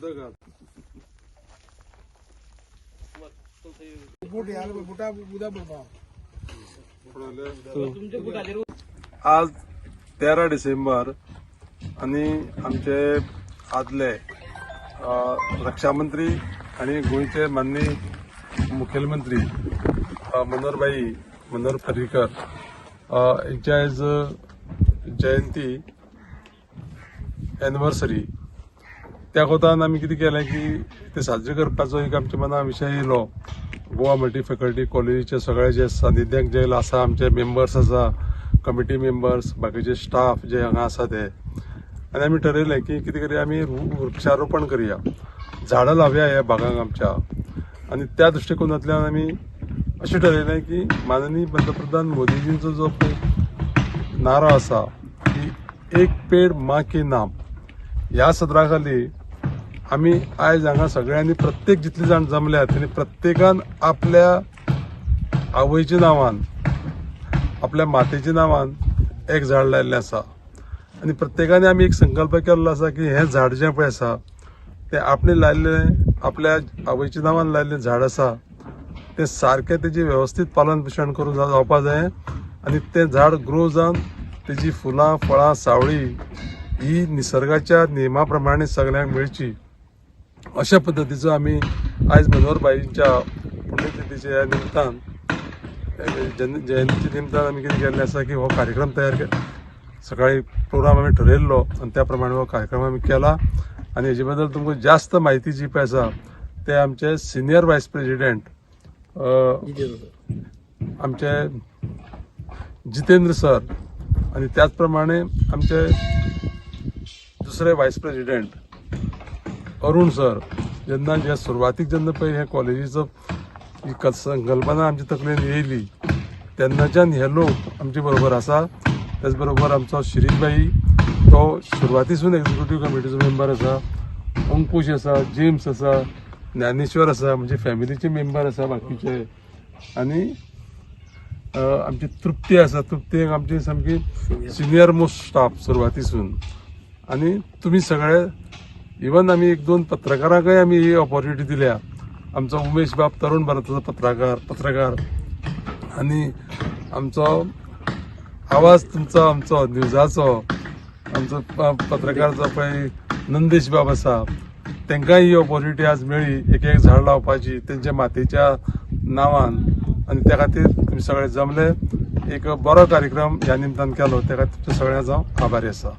उदक घाल. आज 13 डिसेंबर आनी आमचे आदले रक्षामंत्री आनी गोंयचे माननीय मुखेलमंत्री मनोहरभाई मनोहर पर्रीकर हेंची आयज जयंती एनिवर्सरी. त्या कोतान आमी कितें केलें की ते साजरे करपाचो एक आमच्या मना विशय येयलो. गोवा मल्टी फॅकल्टी कॉलेजीचे सगळे जे सानिध्याक जे आसा, आमचे मेंबर्स आसा, कमिटी मेंबर्स, बाकीचे स्टाफ जे हांगा आसा ते, आनी आमी ठरयलें की कितें करया, आमी वृक्षारोपण करया, झाडां लावया ह्या भागांक आमच्या. आनी त्या दृश्टिकोनांतल्यान आमी अशें ठरयलें की माननीय पंतप्रधान मोदीजींचो जो पळय नारो आसा की "एक पेड माँ के नाम", ह्या सदरा खाली आमी आयज हांगा सगळ्यांनी, प्रत्येक जितले जाण जमल्यात तेणी प्रत्येकान आपल्या आवयच्या नांवान, आपल्या मातेच्या नांवान एक झाड लायिल्लें आसा. आनी प्रत्येकाने आमी एक संकल्प केल्लो आसा की हें झाड जें पळय आसा तें आपणें लायिल्लें, आपल्या आवयच्या नांवान लायिल्लें झाड आसा, तें सारकें तेजें वेवस्थीत पालन पोशण करून जावपा जाय आनी तें झाड ग्रो जावन तेजी फुलां, फळां, सावळी ही निसर्गाच्या नियमा प्रमाणे सगल्यांक मेळची, अशा पद्दतीचो आमी आयज मनोहरभाईंच्या पुण्यतिथीच्या ह्या निमतान, जयंतीच्या निमतान आमी कितें केल्लें आसा की हो कार्यक्रम तयार सकाळी प्रोग्राम आमी ठरयल्लो आनी त्या प्रमाणे हो कार्यक्रम आमी केला. आनी हेजे बद्दल तुमकां जास्त म्हायती जी पळय आसा ते आमचे सिनियर वायस प्रेजिडेंट आमचे जितेंद्र सर आनी त्याच प्रमाणे आमचे दुसरे वायस प्रेजिडेंट अरुण सर, जेन्ना जे सुरवातीक जेन्ना पळय हे कॉलेजीचो ही संकल्पना आमच्या तकलेन येयली तेन्नाच्यान हे लोक आमचे बरोबर आसा. त्याच बरोबर आमचो शिरीष भाई, तो सुरवातीसून एक्झिक्युटीव कमिटीचो मेंबर आसा, अंकुश आसा, जेम्स आसा, ज्ञानेश्वर आसा, म्हणजे फॅमिलीचे मेंबर आसा बाकीचे. आनी आमची तृप्ती आसा, तृप्ती एक आमची सामकी सिनियर मोस्ट स्टाफ सुरवातीसून. आनी तुमी सगळे, इवन आमी एक दोन पत्रकारांकय आमी ही ऑपॉर्च्युनिटी दिल्या. आमचो उमेश बाब, तरुण भारताचो पत्रकार आनी आमचो आवाज तुमचो, आमचो न्यूजाचो, आमचो पत्रकार जो पळय नंदेश बाब आसा, तांकांय ही ऑपॉर्च्युनिटी आज मेळ्ळी एक एक झाड लावपाची तेंच्या मातेच्या नांवान. आनी त्या खातीर तुमी सगळे जमले, एक बरो कार्यक्रम ह्या निमतान केलो, त्या खातीर तुमच्या सगळ्यांचो हांव आभारी आसा.